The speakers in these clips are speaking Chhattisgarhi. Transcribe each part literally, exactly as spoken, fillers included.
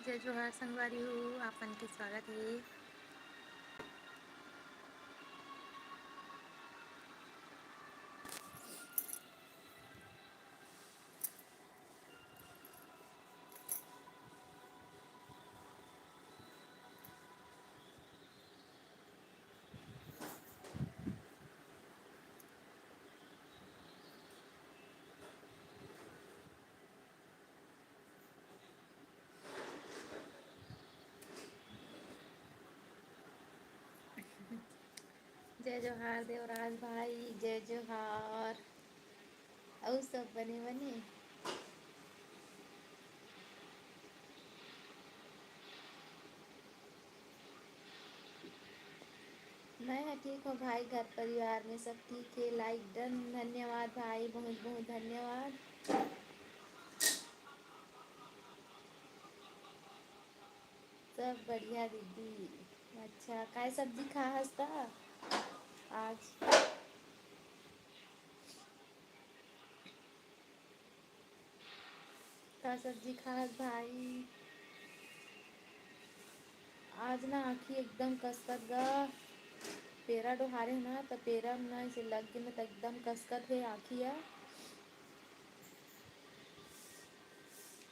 जय जोहार संगवारी हो, आप मन के स्वागत हे। जय जोहार देवराज भाई, जय जोहार। अउ सब बने बने? मैं ह ठीक हूँ भाई, घर परिवार में सब ठीक हे। Like done, धन्यवाद भाई, बहुत बहुत धन्यवाद। सब बढ़िया दीदी। अच्छा, काय सब्जी खा हस त आज? का सब्जी खास भाई? आज ना आँखी एकदम कसकत गा, पेरा डोहारे ना, त पेरा म ना ऐसे लग गे ना, त एकदम कसकत हे आँखी ह।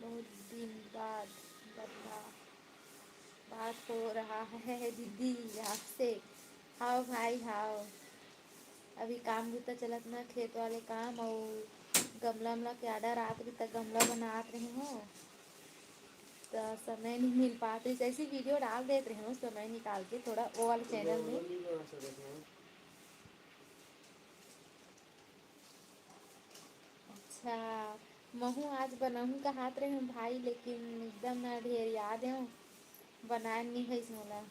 बहुत दिन बाद बता बात हो रहा है दीदी आपसे। हाव भाई, हाव। अभी काम बुता चलत ना, खेत वाले काम, अउ गमला-उमला के order आत रही, त गमला बनात रही हूँ, त समय नहीं मिल पात रही। ऐसी video डाल देत रही हूँ समय निकाल के थोड़ा, वो वाले channel में। अच्छा, महू आज बनाहूँ कहात रहे हूँ भाई, लेकिन एकदम ना ढेर याद है, बनाए नहीं है मोला।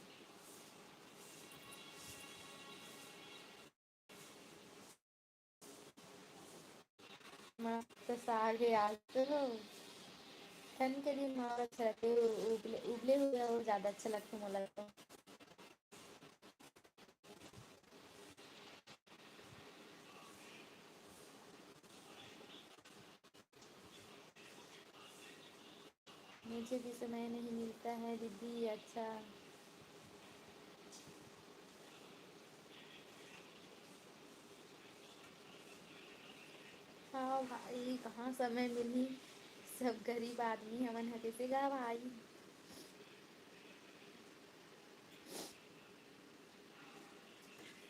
मस्त साग है आज तो। ठंड के दिन में और अच्छा लगता है, उबले, उबले हुए और ज़्यादा अच्छा लगता है मोला तो। मुझे भी समय नहीं मिलता है दीदी। अच्छा, हाँ भाई, कहाँ समय मिलही, सब गरीब आदमी हमन ह, कइसे गा भाई।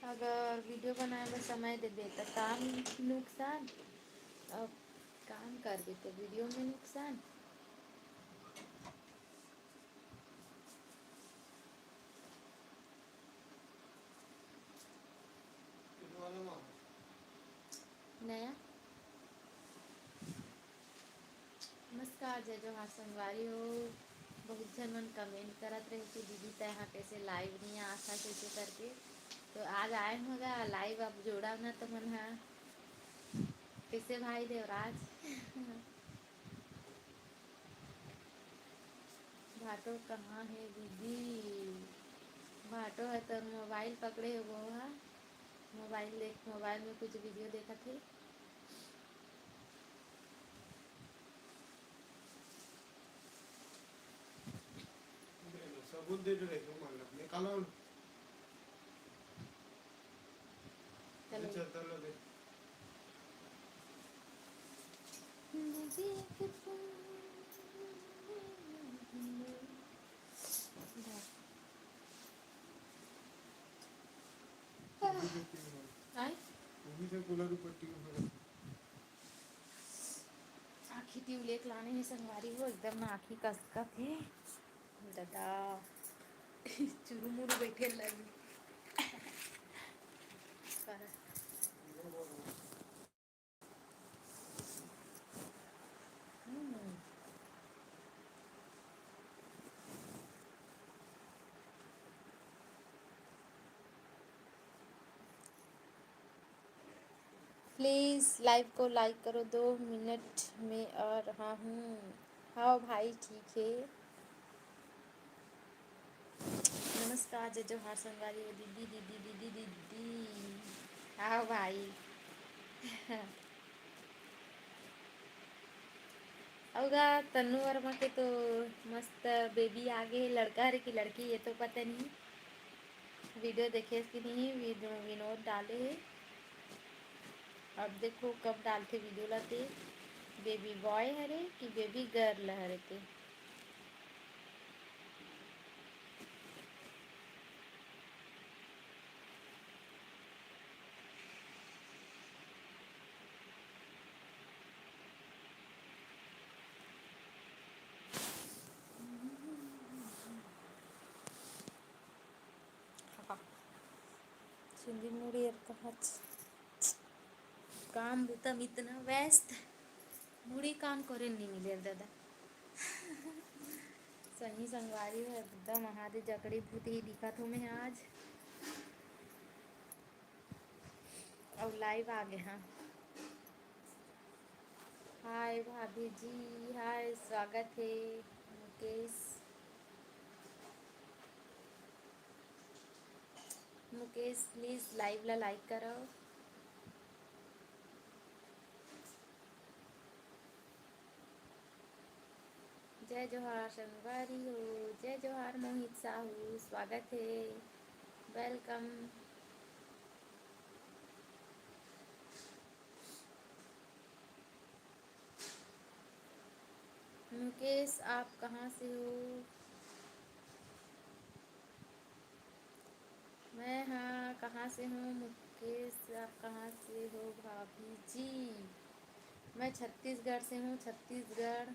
अगर video बनाए बर समय देबे त काम नुकसान, अब काम करबे त video में नुकसान। नया नमस्कार, जय जोहार संगवारी हो। बहुत झन मन comment करत रहे कि दीदी तैं हा कैसे live नहीं आत हा, कैसे करके। तो आज आए हूँ गा live, अब जोड़ा ना तो मन हा। कैसे भाई देवराज? भाटो कहाँ है दीदी? भाटो है तो mobile पकड़े हो वो हा। Mobile देख, mobile में कुछ video देखत हे। साबुन दे दे रे, रुमाल निकालो। चलो। चल, चल, चल, दे। आय? वो भी तो कूलर ऊपर ट्यूब है। आँखी ट्यूब लेके लाने हे संगवारी हो, एकदम ना आँखी कसकत हे। दादा, चुरू मुरू बैठे लगी। हम्म। Please live को like करो, दो मिनट में आ रहा हूँ। हाँ भाई, ठीक है। नमस्कार, जय जोहार संगवारी हो, दीदी, दीदी, दीदी, दीदी। आओ भाई। होगा। तन्नू वर्मा के तो मस्त बेबी आ गे हे। लड़का हरे कि लड़की, ये तो पता नहीं, वीडियो देखे कि नहीं, विनो-, विनोद डाले हे। अब देखो कब डालथे वीडियो ला ते, बेबी बॉय हरे कि बेबी गर्ल हरे ते। सिंधी मुड़ी अर कहाच काम बुता में इतना व्यस्त, मुड़ी काम करे नहीं मिले दादा। सही संगवारी हो, एकदम महादे जकड़ी भूत ही दिखत हो मैं आज। अउ लाइव आ गे हाँ। हाय भाभी जी, हाय, स्वागत हे मुकेश। मुकेश, प्लीज लाइव ला लाइक करव। जय जोहार संगवारी हो, जय जोहार मोहित साहू, स्वागत हे, welcome। मुकेश, आप कहाँ से हो? मैं हाँ, कहाँ से हूँ मुकेश, आप कहाँ से हो भाभी जी? मैं छत्तीसगढ़ से हूँ, छत्तीसगढ़।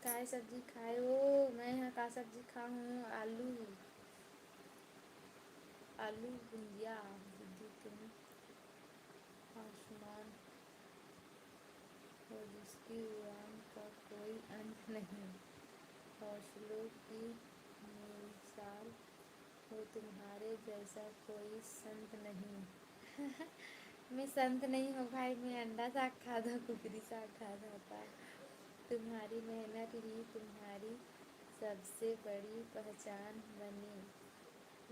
काय सब्जी खाए हो? मैं ह का सब्जी खाहूँ? आलू, आलू भुंजिया। दीदी तुम आसमान हो जिसकी उड़ान का कोई अंत नहीं, हौसलों की मिसाल हो तुम्हारे जैसा कोई संत नहीं। मैं संत नहीं हूँ भाई, मैं अंडा साग खाता हूँ, कुकरी साग खाता हूँ। तुम्हारी मेहनत ही तुम्हारी सबसे बड़ी पहचान बनी।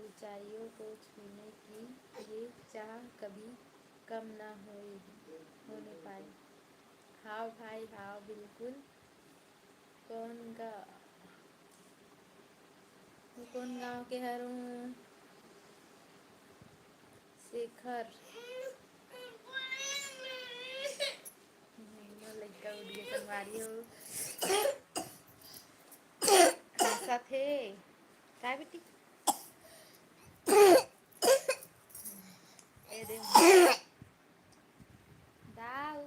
ऊंचाइयों को छूने की ये चाह कभी कम ना होए, होने पाए। हाव भाई हाव, बिल्कुल। कौन गा-, कौन गांव के हरो? शेखर। मोर लइका उठ गे संगवारी हो। हंसत हे। काय बेटी? ए दे। दाऊ।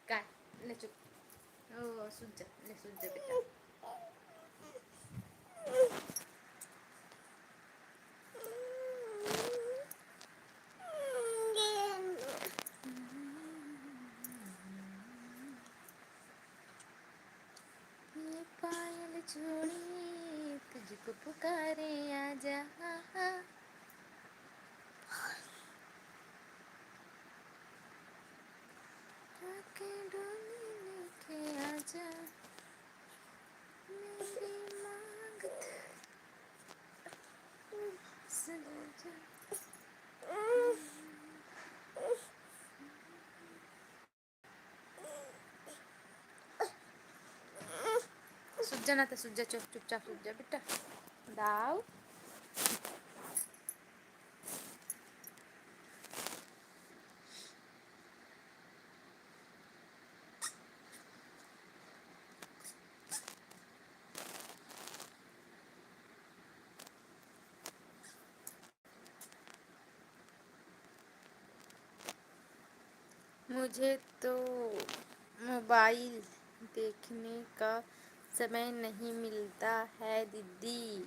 काय? ले चुप। ओ, सुत जा, ले सुत जा बेटा। ये पायल चूड़ी तुझको पुकारे, आजा। आके डोली लेके आजा, मेरी मांग तू सुन जा। सुत जा ना तो सुत जा, चुप, चुपचाप सुत जा बेटा। दाऊ। मुझे तो मोबाइल देखने का समय नहीं मिलता है दीदी।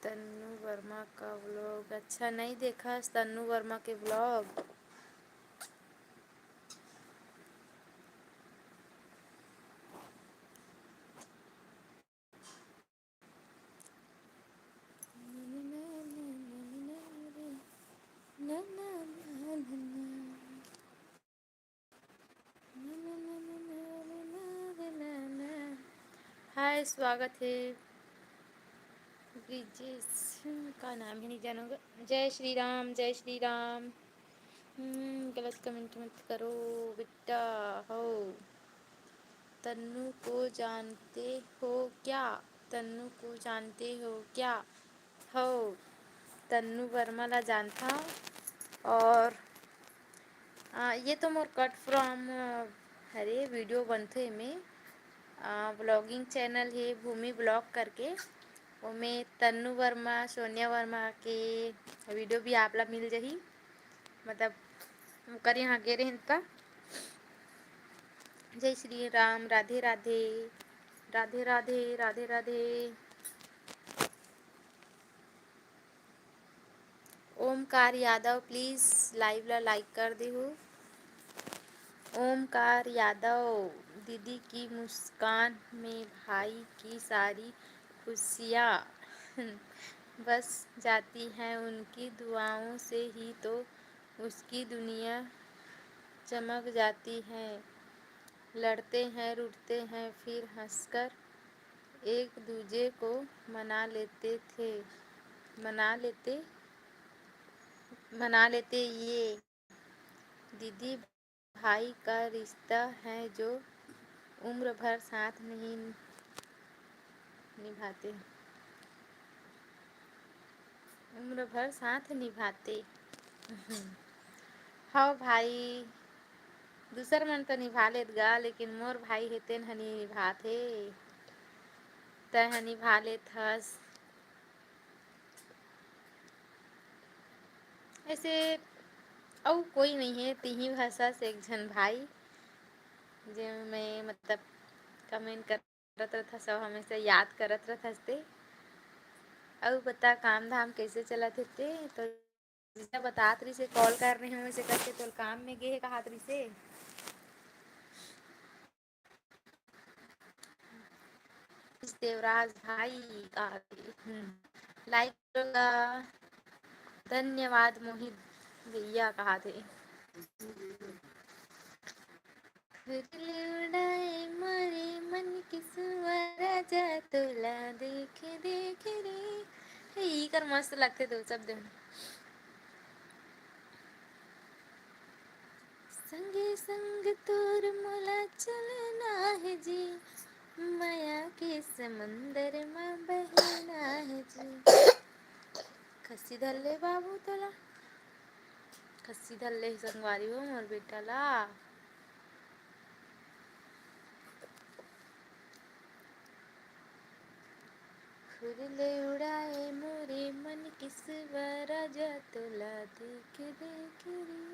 तन्नू वर्मा का व्लॉग। अच्छा, नहीं देखा तन्नू वर्मा के व्लॉग। हाय, स्वागत है। ब्रिजेश, हम्म, का नाम है, नहीं जानूंगा। जय श्री राम, जय श्री राम। हम्म, गलत कमेंट मत करो बेटा। हो, तन्नू को जानते हो क्या? तन्नू को जानते हो क्या? हो, तन्नू वर्मा ला जानता हूँ। और आ, ये तो मोर कट फ्रॉम, हरे वीडियो बनथे में। आ, व्लॉगिंग चैनल हे भूमि व्लॉग करके, ओमे तन्नू वर्मा, सोनिया वर्मा के वीडियो भी आप ला मिल जही। मतलब, ओकर यहाँ गे रहिन त। जय श्री राम, राधे राधे, राधे राधे, राधे राधे। ओमकार यादव, प्लीज लाइव ला लाइक कर देहू। ओमकार यादव, दीदी की मुस्कान में भाई की सारी खुशियाँ बस जाती हैं, उनकी दुआओं से ही तो उसकी दुनिया चमक जाती है। लड़ते हैं, रूठते हैं, फिर हंसकर एक दूजे को मना लेते थे, मना लेते, मना लेते। ये दीदी भाई का रिश्ता है जो उम्र भर साथ नहीं निभाते, उम्र भर साथ निभाते। हव भाई, दूसर मन तो निभा लेत गा, लेकिन मोर भाई हे तेन ह निभात हे, तै ह निभा लेत हस। ऐसे अउ कोई नहीं है, तिही भाषा से एक झन भाई, जे मैं मतलब कमेंट करत रहथस, सब हमेशा याद करत रहथस ते। अउ बता, काम धाम कैसे चलत हे ते? तो जीजा बतात रहिसे, कॉल कर रहे हूँ ऐसे करके, तो काम में गे हे कहत रहिसे। देवराज भाई का, हम्म, लाइक करोगा। धन्यवाद मोहित भैया कहा थे। खुरले उड़ाए मोरे मन के सुंवर राजा तोला देख देख रे। हे, ई कर मस्त लगथे तो सब दिन। संगे संग तोर मोला चलना है जी, मया के समंदर म बहना है जी। खस्सी धर ले बाबू तोला, खस्सी धर ले संगवारी हो मोर बेटा ला। खुरले उड़ाए मोरे मन के सुंवर राजा तोला देख देख रे।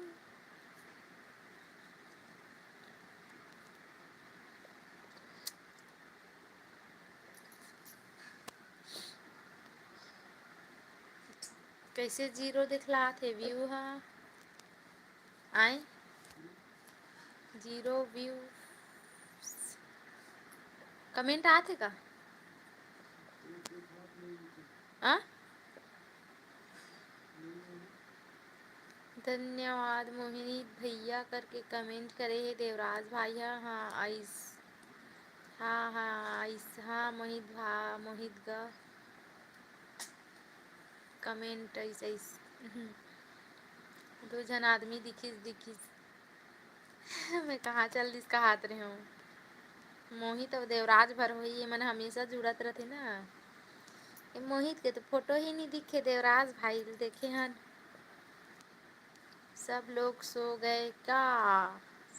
कैसे जीरो दिखलात हे व्यू हा? आए, जीरो व्यू। कमेंट आथे का? आ? धन्यवाद मोहिनी भैया करके कमेंट करे हे देवराज भाई हा। हाँ आइस, हाँ हाँ आइस, हाँ मोहित भा, मोहित गा। कमेंट ऐसे, ऐसे। दो झन आदमी दिखिस, दिखिस। मैं कहाँ चल दिस, कहात रहे हूँ। मोहित अउ देवराज भर होही, ये मन हमेशा जुड़त रहथे ना। ये मोहित के तो फोटो ही नहीं दिखे, देवराज भाई ल देखे हन। सब लोग सो गए का?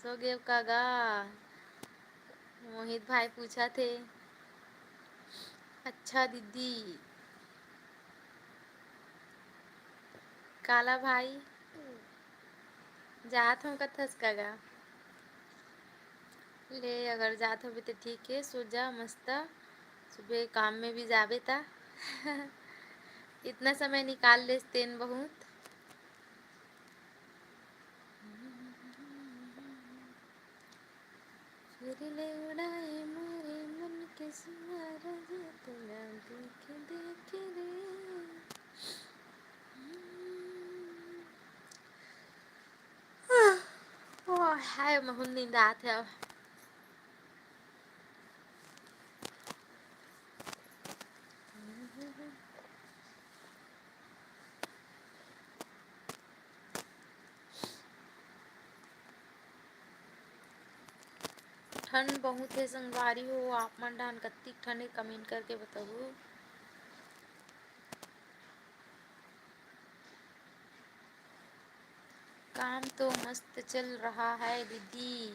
सो गए का गा? मोहित भाई पूछा थे। अच्छा दीदी। काला भाई, जात हूँ कथस का गा? ले, अगर जात होबे त ठीक हे, सो जा मस्त, सुबह काम में भी जाबे ता। इतना समय निकाल लेस तेन बहुत। फिर ले उड़ाए मोरे मन के सुंवर राजा तोला देख देख रे। ओ, हाय, महू ल नींद आत हे अब। ठंड बहुत हे संगवारी हो, आप मन डहान कत्तिक ठंड हे, comment करके बताहू। काम तो मस्त चल रहा है दीदी।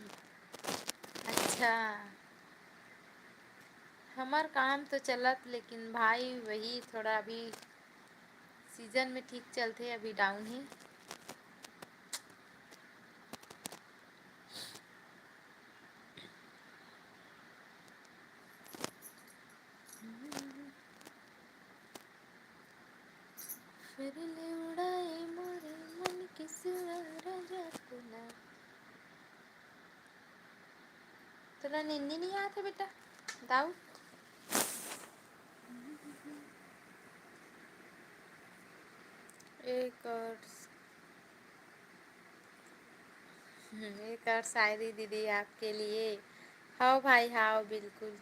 अच्छा, हमर काम तो चलत, लेकिन भाई वही थोड़ा अभी season में ठीक चलथे, अभी down हे। फिर ले उड़ाए मोरे मन के सुअर जतना। तोला निंदी नहीं आत हे बेटा? दाऊ। एक और, हम्म, एक और शायरी दीदी आपके लिए। हाओ भाई, हाओ, बिल्कुल।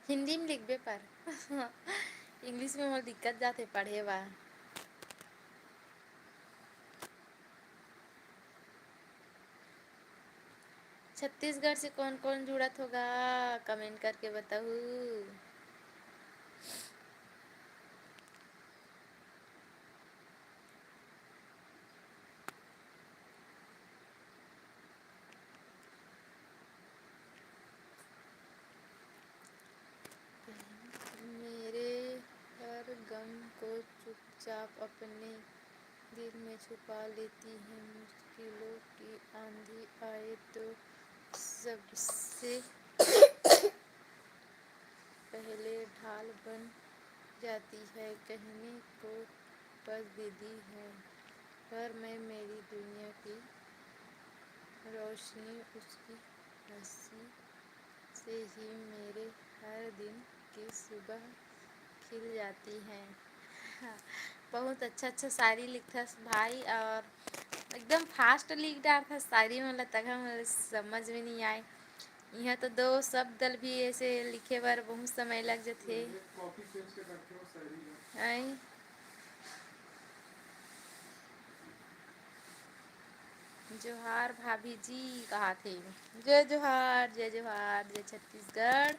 हिंदी में लिखबे पर English में मोर दिक्कत जाथे पढ़े बर। छत्तीसगढ़ से कौन कौन जुड़त होगा, comment करके बताहू। मेरे हर गम को चुपचाप अपने दिल में छुपा लेती है। मुश्किलों की आंधी आए तो सबसे पहले ढाल बन जाती है। कहने को बस दीदी है, पर मैं मेरी दुनिया की रोशनी, उसकी हंसी से ही मेरे हर दिन की सुबह खिल जाती है। बहुत अच्छा अच्छा शायरी लिखथस भाई, और एकदम fast लिख डारथस शायरी मन ला, तखन मोला समझ में नहीं आए। इहाँ तो दो शब्द ल भी ऐसे लिखे बर बहुत समय लग जथे। Copy paste के करके वो शायरी ला। आई। जोहार भाभी जी, कहा थे। जय जोहार, जय जोहार, जय छत्तीसगढ़।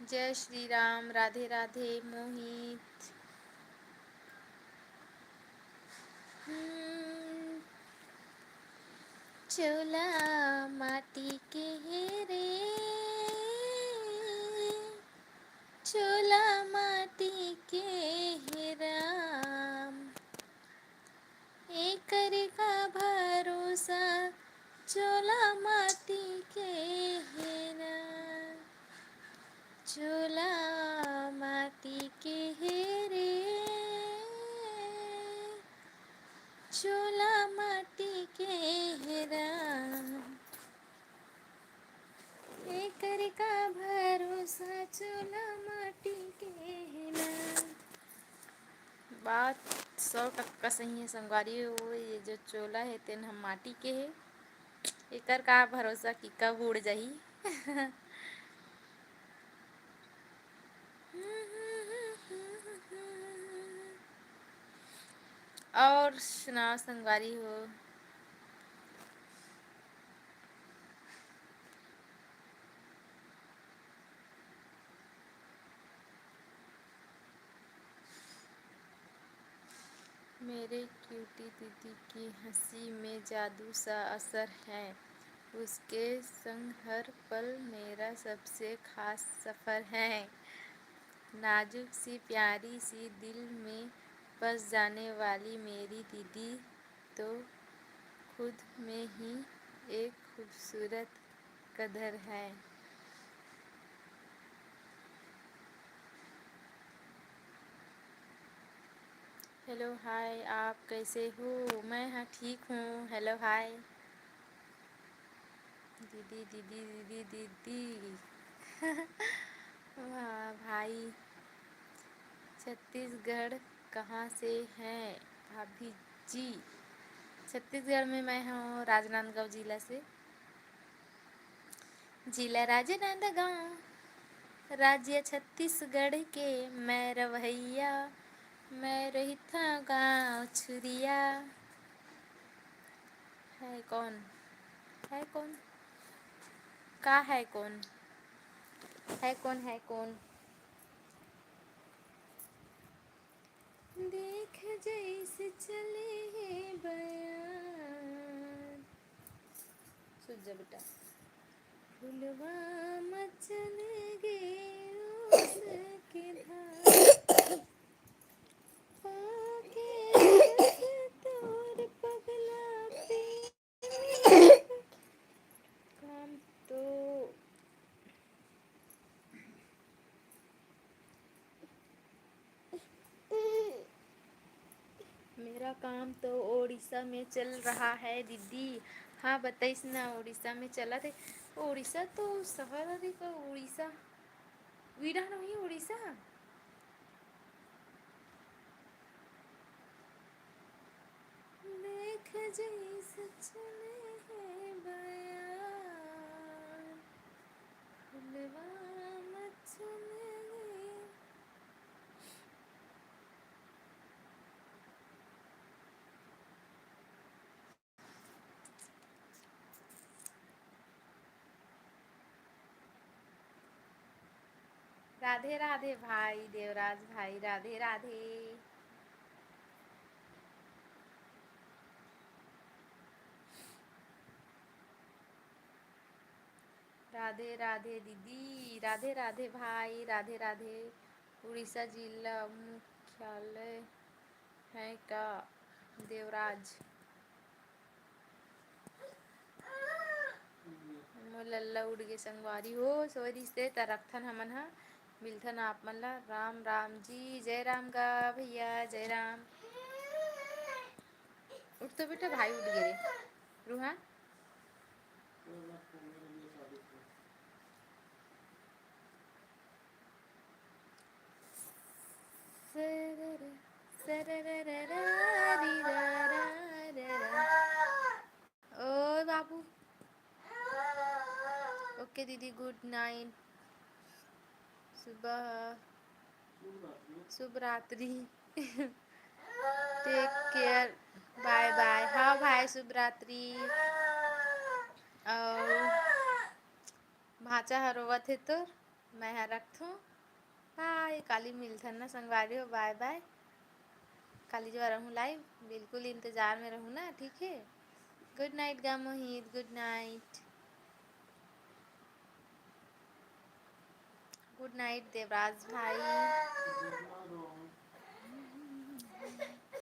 जय श्री राम, राधे राधे मोहित। हम्म, चोला माटी के हे रे, चोला माटी के हे राम, एकर का भरोसा, चोला माटी के हे ना, चोला माटी के हे रे, चोला माटी के हे राम। एकर का भरोसा, चोला माटी के हे ना। बात सौ टक्का सही है संगवारी हो, ये जो चोला है तेन ह माटी के है, एकर का भरोसा कि कब उड़ जाही। और सुनाओ संगवारी हो। मेरे क्यूटी दीदी की हंसी में जादू सा असर है। उसके संग हर पल मेरा सबसे खास सफर है। नाजुक सी प्यारी सी दिल में बस जाने वाली मेरी दीदी तो खुद में ही एक खूबसूरत कदर है। हेलो हाय, आप कैसे हो? मैं हाँ ठीक हूँ। Hello hi. दीदी, दीदी, दीदी, दीदी। भाई, छत्तीसगढ़ कहाँ से हैं भाभी जी? छत्तीसगढ़ में मैं हूँ राजनांदगांव जिला से। जिला राजनांदगांव, राज्य छत्तीसगढ़ के मैं रवैया, मैं रहिथंव गाँव छुरिया। है कौन? है कौन? का है कौन? है कौन? है कौन? देख जैसे चले हे बयार। सुन जा बेटा। फुलवा मचल गे उसके धार। पाके रस तोर पगला पे। काम तो मेरा काम तो ओडिशा में चल रहा है दीदी। हाँ, बताइस ना, ओडिशा में चलत हे। ओडिशा तो शहर हरे का? ओडिशा, वीरा नहीं, ओडिशा। देख जैसे चले हे बयार, फुलवा मचल गे। राधे राधे भाई देवराज भाई, राधे राधे। राधे राधे दीदी, राधे राधे भाई, राधे राधे। उड़ीसा जिला मुख्यालय है का देवराज? मोर लल्ला उड़ गे संगवारी हो, सोय रिहिस ते त रखथन हमन ह, मिलथन आप मन ला। राम राम जी, जय राम गा भैया, जय राम। उठ तो बेटा, भाई उठ गे रे, रूहा। सरर, सररररररररररर। ओ बाबू। ओके दीदी, गुड नाइट। सुबह शुभ रात्रि। टेक केयर, बाय बाय। हाँ भाई, शुभ रात्रि। अउ भांचा ह रोवत हे तोर, मैं ह रखथों। बाय, काली मिलथन ना संगवारी हो, बाय बाय। काली जो रहूँ लाइव, बिल्कुल इंतजार में रहूँ ना, ठीक है। गुड नाइट गा मोहित, गुड नाइट। गुड नाइट देवराज भाई।